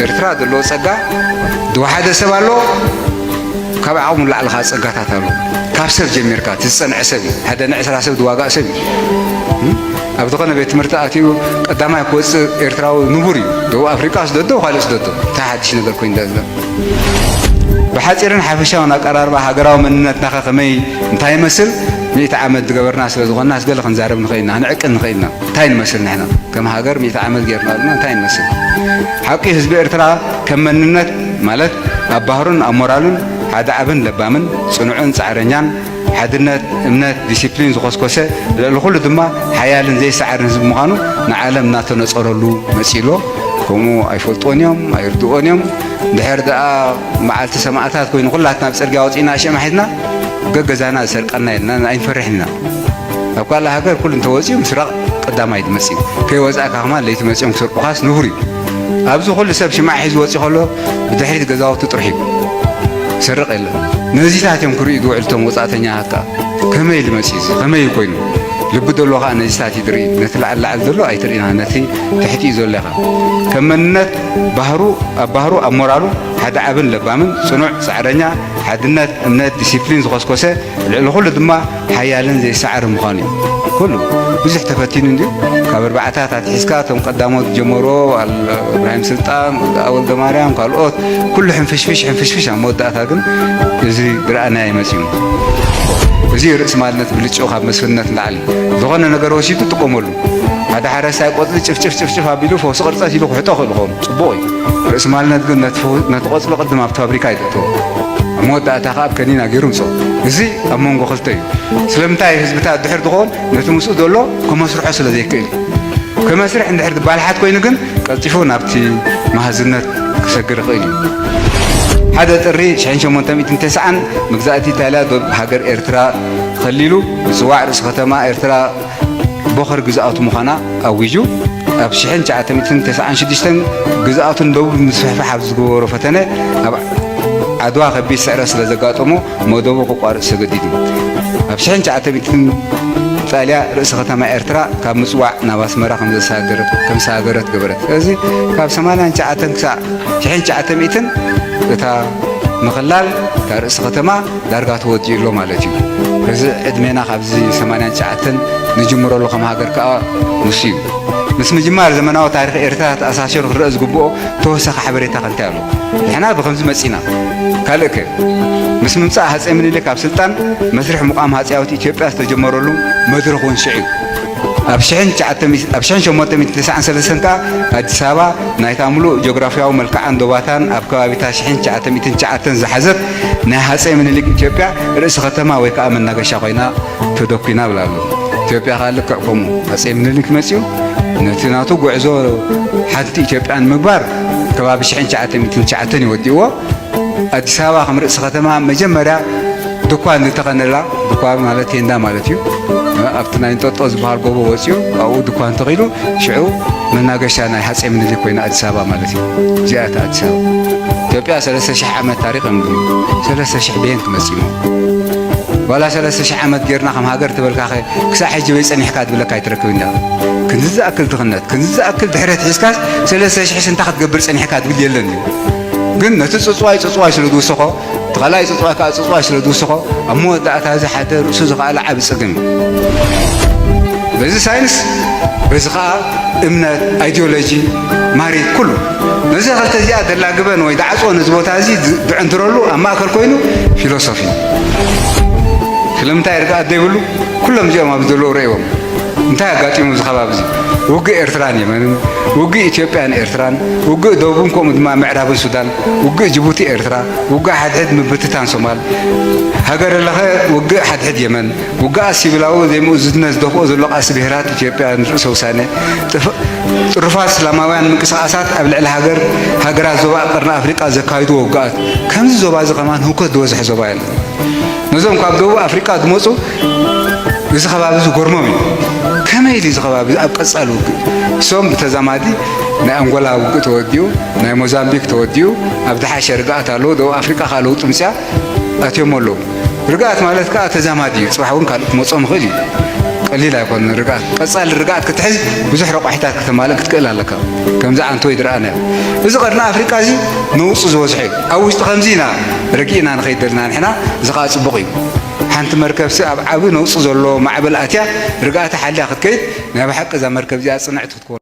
ኤርትራ ዘለዎ ጸጋ ዝወሓደ ሰብ ኣሎ፣ ካብ ዓቕሙ ንላዕሊ ከዓ ጸጋታት ኣሎ። ካብ ሰብ ጀሚርካ እቲ ዝጸንዐ ሰብ እዩ። ሓደ ንዕስራ ሰብ ዝዋጋእ ሰብ እዩ። እም? ኣብ ዝኾነ ቤት ትምህርቲ ኣትዩ ቀዳማይ ክወጽእ ኤርትራዊ ንቡር እዩ። ደቡብ ኣፍሪቃ ስደዶ፣ ካልእ ስደዶ። እንታይ ሓድሽ ነገር ኮይኑ ዳዝና? ብሓጺርን ሓፈሻውን ኣቀራርባ ሃገራዊ መንነትናኸ ከመይ፣ እንታይ ይመስል? ሚእቲ ዓመት ዝገበርና ስለ ዝኾንና፣ ገለ ክንዛረብ ንኽእል ኢና፣ ክንዕቅን ንኽእል ኢና። እንታይ ንመስል ንሕና? ከም ሃገር ሚእቲ ዓመት ጌርና ኣለና፣ እንታይ ንመስል? ሓቂ ህዝቢ ኤርትራ ከም መንነት ማለት ኣብ ባህሩን ኣብ ሞራሉን ሓደ ዓብን ለባምን፣ ጽኑዕን ጻዕረኛን፣ ሓድነት፣ እምነት፣ ዲሲፕሊን ዝኾስኮሰ፣ ልዕሊ ኩሉ ድማ ሓያልን ዘይሰዓርን ህዝቢ ምዃኑ ንዓለም እናተነጸረሉ መጺኡ ኣሎ። ከምኡ ኣይፈልጥዎን እዮም፣ ኣይርድእዎን እዮም። ድሕር ደኣ መዓልቲ ሰማእታት ኮይኑ ኩላትና ኣብ ጽርግያ ወጺእና ሽምዓ ሒዝና ገገዛና ዝሰርቀና የልና፣ ኣይንፈርሕን ኢና። ኣብ ካልእ ሃገር ኩሉ እንተወጺኡ ምስራቕ ቀዳማይ ዝመጽእ እዩ። ከይወጻእካ ከማን ለይቲ መጺኦም ክሰርቁኻስ ንቡር እዩ። ኣብዚ ኩሉ ሰብ ሽምዓ ሒዙ ወጺኡ ከሎ ብድሕሪት ገዛውቲ ጥርሑ እዩ። ዝሰርቕ የለን። ነዚታት እዮም ክርእዩ ዝውዕሉ እቶም ወጻእተኛታት ከኣ። ከመይ ኢሉ መጺኡ እዚ? ከመይ ኢሉ ኮይኑ? ልቢ ዘለዎ ከኣ ነዚታት እዩ ዝርኢ። ነቲ ላዕሊ ላዕሊ ዘሎ ኣይትርእና፣ ነቲ ትሕቲ እዩ ዘሎ ኢኻ። ከም መንነት ባህሩ፣ ኣብ ባህሩ፣ ኣብ ሞራሉ ሓደ ዓብን ለባምን፣ ጽኑዕ፣ ጻዕረኛ፣ ሓድነት፣ እምነት፣ ዲሲፕሊን ዝኾስኮሰ፣ ልዕሊ ኩሉ ድማ ሓያልን ዘይሰዓርን ምዃኑ እዩ። ኩሉ ብዙሕ ተፈቲኑ እንድዩ። ካብ ኣርባዕታት ኣትሒዝካ እቶም ቀዳሞት ዝጀመርዎ፣ ኣል-፣ እብራሂም ስልጣን፣ ወልደማርያም፣ ካልኦት፣ ኩሉ ሕንፍሽፍሽ፣ ሕንፍሽፍሽ፣ ኣብ መወዳእታ ግን እዚ ዝረኣናዮ መጺኡ። እዚ ርእሲ ማልነት ብልጭኡ ካብ መስፍንነት ንላዕሊ ዝኾነ ነገር ወሲዱ ጥቀመሉ። ሓደ ሓረስታይ ቆጽሊ ጭፍጭፍ፣ ጭፍጭፍ ኣቢሉ ፈውሲ ቅርጸት ኢሉ ክሕጦ ክእል ይኸውን። ጽቡቕ እዩ። ርእሲ ማልነት ግን ነቲ ፈው-፣ ነቲ ቆጽሊ ቅድም ኣብቲ ፋብሪካ ይጥጥዎ። ኣብ መወዳእታ ከኣ ኣብ ከኒና ገይሩ ምጾ። እዚ ኣብ መንጎ ክልተ እዩ። ስለምንታይ ህዝብታት ድሕር ዝኸውን ነቲ ምስኡ ዘሎ ክመስርሖ ስለ ዘይክእል እዩ። ክመስርሕ እንድሕር ዝባልሓት ኮይኑ ግን ቀልጢፉ ናብቲ መሃዝነት ክሰግር ይኽእል እዩ። ሓደ ጥሪ ሽሕን ሸሞንተ ሚእትን ተስዓን መግዛእቲ ኢጣልያ ዶብ ሃገር ኤርትራ ከሊሉ ምጽዋዕ ርእሲ ከተማ ኤርትራ ቦኸር ግዝኣቱ ምዃና ኣዊጁ። ኣብ ሽሕን ትሽዓተ ሚእትን ተስዓን ሽዱሽተን ግዝኣቱ ንደቡብ ንምስፍሕፋሕ ኣብ ዝገበሮ ፈተነ ኣብ ዓድዋ ከቢድ ስዕረት ስለ ዘጋጠሞ መደቡ ከቋርጽ ተገዲዱ። ኣብ ሽሕን ትሽዓተ ሚእትን ኢጣልያ ርእሰ ከተማ ኤርትራ ካብ ምጽዋዕ ናብ ኣስመራ ከም ዘሳገረት፣ ከም ዝሰሃገረት ገበረት። ስለዚ ካብ ሰማንያን ትሽዓተን ክሳዕ ሽሕን ትሽዓተ ሚእትን እታ ምኽላል እታ ርእሲ ከተማ ዳርጋ ተወዲኡ ኣሎ ማለት እዩ። እዚ ዕድሜና ካብዚ ሰማንያን ትሽዓተን ንጅምረሉ ከም ሃገር ከኣ ንሱ እዩ። ምስ ምጅማር ዘመናዊ ታሪኽ ኤርትራ ተኣሳሲሩ ክረአ ዝግብኦ ተወሳኺ ሓበሬታ ከ እንታይ ኣሎ? ንሕና ብኸምዚ መጺና። ካልእ ከ? ምስ ምምጻእ ሃጸይ ምኒልክ ኣብ ስልጣን መስርሕ ምቋም ሃጸያዊት ኢትዮጵያ ዝተጀመረሉ መድረኽ እውን ሽዑ እዩ። ኣብ ሽሕን ትሽዓተ ሚእቲ፣ ኣብ ሽሕን ሸሞንተ ሚእትን ተስዓን ሰለስተን ከኣ ኣዲስ ኣበባ ናይታ ምሉእ ጂኦግራፊያዊ መልክዓን ዶባታን ኣብ ከባቢታ ሽሕን ትሽዓተ ሚእትን ትሽዓተን ዝሓዘት ናይ ሃጸይ ምኒልክ ኢትዮጵያ ርእሲ ከተማ ወይ ከኣ መናገሻ ኮይና ተደኲና እብል ኣሎ። ኢትዮጵያ ከኣ ልክዕ ከምኡ ሃጸይ ምኒልክ መጺኡ ነቲ ናቱ ጉዕዞ ሓንቲ ኢትዮጵያ ንምግባር ከባቢ ሽሕን ትሽዓተ ሚእትን ትሽዓተን እዩ ወዲእዎ። ኣዲስ ኣበባ ከም ርእሲ ከተማ መጀመርያ ድኳን ዝተኸነላ፣ ድኳን ማለት ቴንዳ ማለት እዩ። ኣብቲ ናይ እንጠጦ ዝበሃል ጎቦ ወፂኡ ኣብኡ ድኳን ተኺሉ፣ ሽዑ መናገሻ ናይ ሃፀይ ምኒልክ ኮይና ኣዲስ ኣበባ ማለት እዩ። እዚኣ እታ ኣዲስ ኣበባ። ኢትዮጵያ ሰለስተ ሽሕ ዓመት ታሪኽ እዮም ዝብሉ። ሰለስተ ሽሕ በየን ክመፅእ እዩ? ዋላ ሰለስተ ሽሕ ዓመት ጌርና ከም ሃገር ተበልካኸ ክሳዕ ሕጂ በይ ጸኒሕካ ዝብለካ ኣይትረክብን ኢኻ። ክንዚ ዝኣክል ድኽነት፣ ክንዚ ዝኣክል ድሕረት ሒዝካስ ሰለስተ ሽሕስ እንታይ ክትገብር ጸኒሕካ ዝብል የለን እዩ። ግን ነቲ ጽጽዋይ ጽጽዋይ ስለ ዝውስኾ፣ እቲ ካልኣይ ጽጽዋይ ከኣ ጽጽዋይ ስለ ዝውስኾ፣ ኣብ መወዳእታ እዚ ሓደ ርእሱ ዝኸኣለ ዓቢ ጸገም እዩ። በዚ ሳይንስ፣ በዚ ከኣ እምነት፣ ኣይዲዮሎጂ፣ ማሪት፣ ኩሉ። ነዚ ክልተ እዚኣ ደላግበን ወይ ዳዕጾ ነዚ ቦታ እዚ ድ-፣ ድዕንድረሉ ኣብ ማእከል ኮይኑ ፊሎሶፊ። ስለምንታይ ርግኣት ዘይብሉ? ኩሎም እዚኦም ኣብዚ ዘለዉ ርእይዎም። እንታይ ኣጋጢሙ ኣብዚ ከባቢ እዚ? ውግእ ኤርትራን የመንን፣ ውግእ ኢትዮጵያን ኤርትራን፣ ውግእ ደቡብን ከምኡ ድማ ምዕራብን ሱዳን፣ ውግእ ጅቡቲ ኤርትራ፣ ውግእ ሓድሕድ ምብትታን ሶማል፣ ሃገረ ለኸ ውግእ ሓድሕድ የመን፣ ውግኣት ሲቪላዊ ዘይምእዙዝነት ዝደፍኦ ዘሎ ቃልሲ ብሄራት ኢትዮጵያ ንርእሰ ውሳነ፣ ጥፍ-፣ ጥሩፋት እስላማውያን ምንቅስቓሳት ኣብ ልዕሊ ሃገር፣ ሃገራት ዞባ ቀርኒ ኣፍሪቃ ዘካይድዎ ውግኣት። ከምዚ ዞባ እዚ ከማን ህውከት ዝበዝሖ ዞባ የለን። ነዞም ካብ ደቡብ ኣፍሪቃ ዝመጹ እዚ ከባቢ እዚ ጎርሞም እዩ። ከመይ ኢሉ እዚ ከባቢ ኣብ ቀጻሊ ውግእ? እሶም ብተዛማዲ ናይ ኣንጎላ ውግእ ተወዲኡ፣ ናይ ሞዛምቢክ ተወዲኡ፣ ኣብ ዝሓሸ ርግኣት ኣለዉ። ደቡብ ኣፍሪቃ ከኣ ለውጢ ምጽኣ ኣትዮም ኣለዉ። ርግኣት ማለት ከኣ ተዛማዲ እዩ። ጽባሕ እውን ካልእ ክመጾም ይኽእል እዩ። ቀሊል ኣይኮነን ርግኣት። ቀጻሊ ርግኣት ክትሕዝ ብዙሕ ረቋሒታት ክተማልእ ክትክእል ኣለካ። ከምዚ ዓንቶ ይድርኣና እዩ። እዚ ቀርኒ ኣፍሪቃ እዚ ነውጺ ዝበዝሖ እዩ። ኣብ ውሽጢ ከምዚ ኢና ረጊእና ንኸይድ ዘለና ንሕና፣ እዚ ኸኣ ጽቡቕ እዩ። ሓንቲ መርከብሲ ኣብ ዓቢ ነውጺ ዘሎ ማዕበል ኣትያ ርግኣታ ሓልያ ክትከይድ ናይ ብሓቂ እዛ መርከብ እዚኣ ጽንዕቲ ክትኮን